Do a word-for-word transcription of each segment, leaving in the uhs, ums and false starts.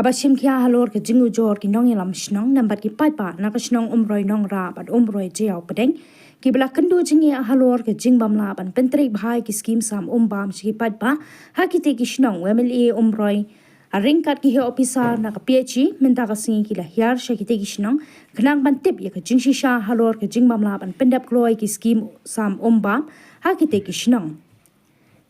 Ba shim khia halor ka jingujor ki nongïalam shnong namar ki paidbah na ka shnong Umroi Nongrah bad Umroi Jaiaw Pdeng, kiba la kynduh jingeh halor ka jingbym lah ban pyntrei bha ïa ki skim sam umbam sha ki paidbah ha kitei ki shnong. U MLA Umroi ha ryngkat ki heh ophisar na ka PHE mynta ka sngi ki la hiar sha kitei ki shnong khnang ban tip ïa ka jingshisha halor ka jingbym lah ban pyndep kloi ki skim sam umbam ha kitei ki shnong.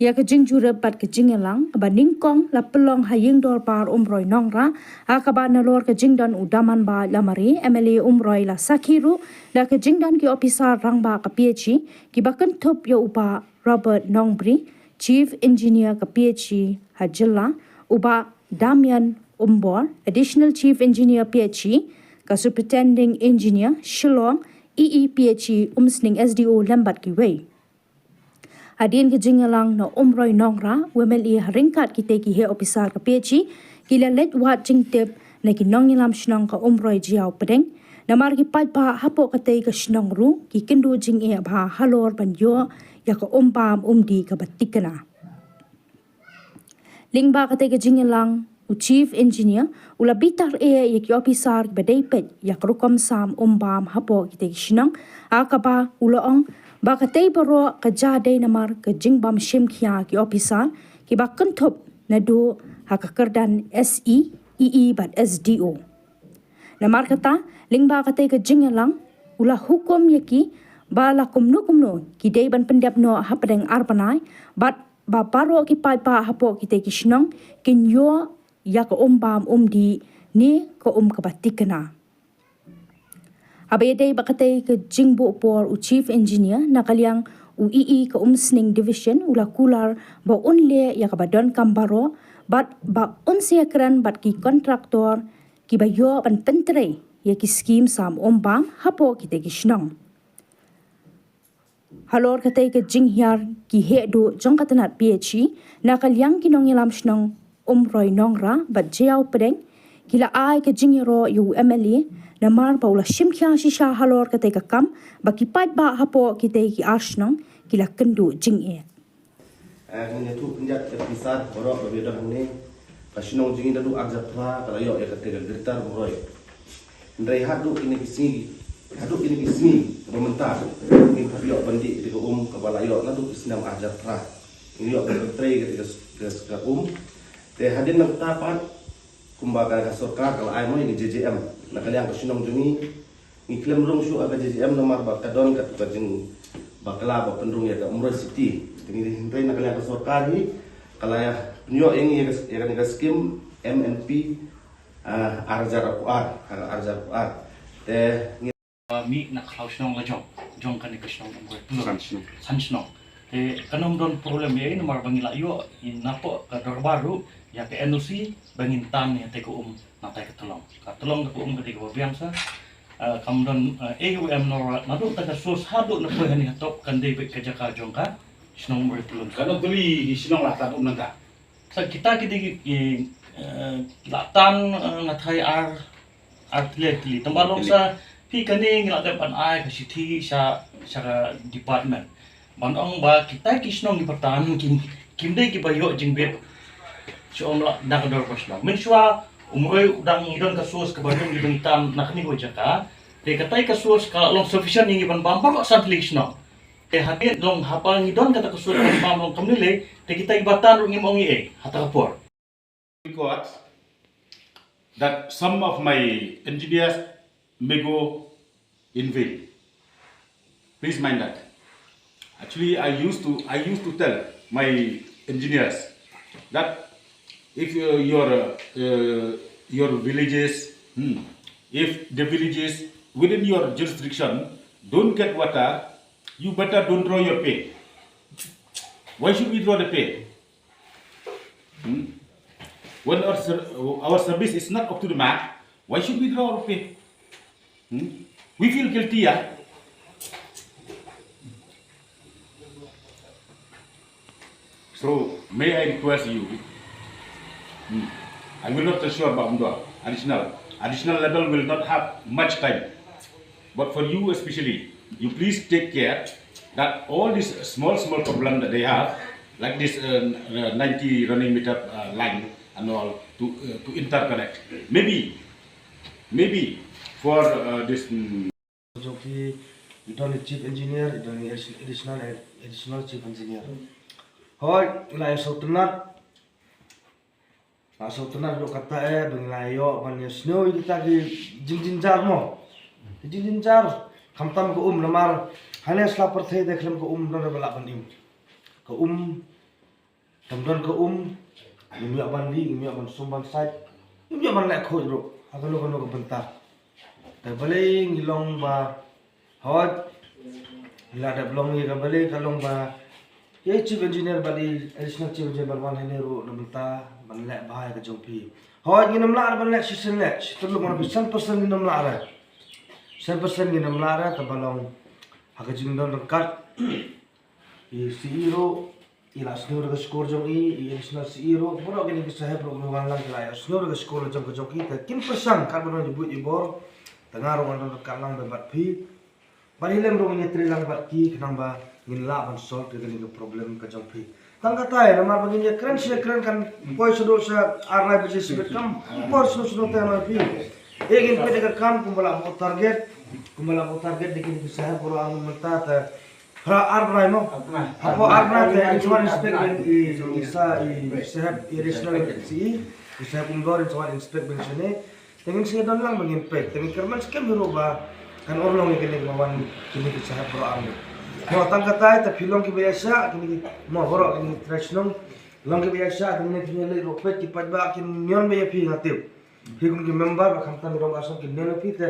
Ïa ka jingjurip bad ka jingïalang kaba nyngkong la pynlong ha ïing dorbar Umroi Nongrah, ha kaba nalor ka jingdon u Damanbait Lamare, MLA Umroi, la sakhi ruh da ka jingdon ki ophisar rangbah ka PHE, kiba kynthup ïa u Bah Robert Nongbri, Chief Engineer ka PHE ha jylla, u Bah Damian Umbor, Additional Chief Engineer PHE, ka Superintending Engineer Shillong, EE PHE Umsning, SDO lem bad kiwei. Hadien ka jingïalang na Umroi Nongrah, u MLA ha ryngkat kitei ki heh ophisar ka PHE ki la leit wad jingtip na ki nongïalam shnong ka Umroi Jaiaw Pdeng, namar ki paidbah hapoh katei ka shnong ruh ki kynduh jingeh bha halor ban ïoh ïa ka umbam umdih kaba thikna. Lyngba katei ka jingïalang, u Chief Engineer u la bitar eh ïa ki ophisar kiba dei peit ïa ka rukom sam umbam hapoh kitei ki shnong, ha kaba u la ong ba katei baroh ka jia dei namar ka jingbym shim khia ki ophisar kiba kynthup naduh ha ka kyrdan SE, EE bad SDO. Namar kata, lyngba katei ka jingïalang, u la hukum ïa ki ba la kumno kumno ki dei ban pyndep noh hapdeng ar bnai, bad ba baroh ki paidbah hapoh kitei ki shnong kin ïoh ïa ka umbam umdih ne ka um kaba thikna. Haba ïadei bad katei ka jingbuh por, u Chief Engineer na ka liang u EE ka Umsning Division u la kular ba un leh ïa kaba donkam baroh bad ba un sa ïakren bad ki kontraktor kiba ïoh ban pyntrei ïa ki skim sam umbam hapoh kitei ki shnong. Halor katei ka jinghiar ki heh duh jong ka tnat PHE na ka liang ki nongïalam shnong Umroi Nongrah bad Jaiaw Pdeng ki la ai ka jingïaroh ïa u MLA namar ba u la shim khia shisha halor katei ka kam ba ki paidbah hapoh kitei ki ar shnong ki la kynduh jingeh. Eh, ngin ïathuh khyndiat ïa phi sir baroh ba phi don hangne. Ka shnong jong ngi naduh ar hajar phra ka la ïoh ïa katei ka Greater Umroi. Hynrei haduh kine ki sngi, haduh kine ki sngi ba mynta, ngim pat ïoh ban dih ïa ka um kaba la ïoh naduh ki snem ar hajar phra. Ngim ïoh ban trei ïa ka, ka, ka um. Te hadien nangta pat, kumba ka, ka sorkar ka la ai mo ïa ka JJM na ka liang ka shnong jong ngi. Ngi khlem rung shuh ha ka JJM namar ba ka don katto ka jingbakla ba pynrung ïa ka Umroi City. Te ngi, hynrei na ka liang ka sorkar hi ka la pynïoh ïa ngi ïa ka, ïa ka, ïa ka skim MNP, ah, ar hajar arphew ar, ha ka ar hajar arphew ar. Te ngi, ah, mih na ka khlaw shnong la jong, jong kane ka shnong Umroi Pulun. San shnong. San shnong. Te kan ym don problem ïa i namar ba ngi la ïoh, i napoh ka dorbar ruh ïa ka NOC ba ngin tan ïa te ka um na tai ka tlong. Ka tlong ka um ka dei kaba biang sa. Ah, kam don, ah, ei u em nor naduh ta ka source haduh na poi hani hatop kan dei beit ka jaka jong ka shnong Umroi Pulun. Ka nongtylli hi shnong la ta um nangta. Sa kita ki dei ki, eh, la tan, eh, nga thai ar, ar tylli tylli. Tang ba long sa phi kane ngi la dep ban ai ka shithi sha, sha ka department. Ban ong ba kita ki shnong kiba tan kim, kim dei kiba ïoh jingbit. Shu ong la da ka dorbar shnong. Mynshuwa Umroi u dang ngi don ka source kaba don ngi dang tan na kane ka jaka. Te katai ka source ka long sufficient ïa ngi ban bam baroh san tylli ki shnong. Te hadien long haba ngi don kata ka source ban bam long kumne lei, te kita kiba tan ruh ngim ong ei ei ha kata ka por. Record that some of my engineers may go in vain. Please mind that. Actually, I used to, I used to tell my engineers that if, uh, your, uh, your villages, hmm, if the villages within your jurisdiction don't get water, you better don't draw your pay. Why should we draw the pay? Hmm? When our ser-, our service is not up to the mark, why should we draw our pay? Hmm? We feel guilty, yeah? So, may I request you, hmm, I will not assure Bah Umdor, additional, additional level will not have much time. But for you especially, you please take care that all these small, small problem that they have, like this, uh, uh, ninety running meter, uh, line and all, to, uh, to interconnect. Maybe, maybe for uh, this. Mm, jong ki, i don i chief engineer, i don i additional, additional chief engineer. Hoi, la ïa sngewtynnat. La sngewtynnat ruh kata eh, ba ngi la ïoh ban ïa sngewthuh ïa kita ki jingjynjar mo. Ki jingjynjar, khamtam ka um namar, hane sla pyrthei te khlem ka um don ba lah ban im. Ka um, tam don ka um, ngim ïoh ban lih, ngim ïoh ban sum ban sait, ngim ïoh ban leh khuid ruh, ha kano kano ka bynta. Te balei ngi long ba, hoi, ngi la dep long ïa ka balei ka long ba, ïa i chief engineer bad i additional chief engineer ban wan hangne ruh na bynta ban leh bha ïa ka jong phi. Hoi, ngin ym lah re ban leh shisien leh, shi tyllup ngan ong phi, san percent ngin ym lah re. San percent ngin ym lah re, te ba long ha ka jingdon ryngkat. I C E ruh, i la sniew da ka skur jong i, i additional C E ruh, baroh kine ki sahep ruh, ruh wan lang ki la ïa sniew da ka skur la jong ka jong ki, te kin pyrshang, katba don i buit i bor, te nga ruh ngan don ryngkat lang bad phi. Bad hi lem ruh ngin ïa trei lang bad ki, khnang ba ngin lah ban solve ïa kane ka problem ka jong phi. Tang katai, namar ba ngin ïa kren shi ïa kren kan poi shaduh sha ar lai baje shibit kam, por shaduh shaduh te noi phi. Ïa ngin peit ïa ka kam kumba la buh target, kumba la buh target da kine ki sahep baroh ar mynta te. Phra ar bnai mo? Ar bnai. Hapoh ar bnai te in sa wan inspect ban i, i sa i sahep i additional C E, i sahep Umdor in sa wan inspect ban shane. Te ngin sa ïa don lang ba ngin peit. Te ngin kyrmen skhem hi ruh ba kan urlong ïa kine kiba wan kine ki sahep baroh ar. Mo tang katai te phi long kiba ïa shah kine ki mo baroh kine ki trai shnong. Long kiba ïa shah te ngin phi leit ruh peit ki paidbah kin ñion ba ïa phi nga tip. Phi kum ki member ba khamtam i Rong Asong ki nion ïa phi te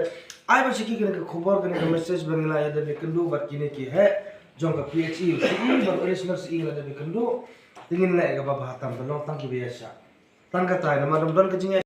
ai ba shi ki kane ka khubor kane ka message ba ngi la ïa dep ïakynduh bad kine ki heh jong ka P H E, C E bad additional C E la dep ïakynduh. Te ngin leh kaba bha tam te long tang kiba ïa shah. Tang katai namar dang don ka jingïa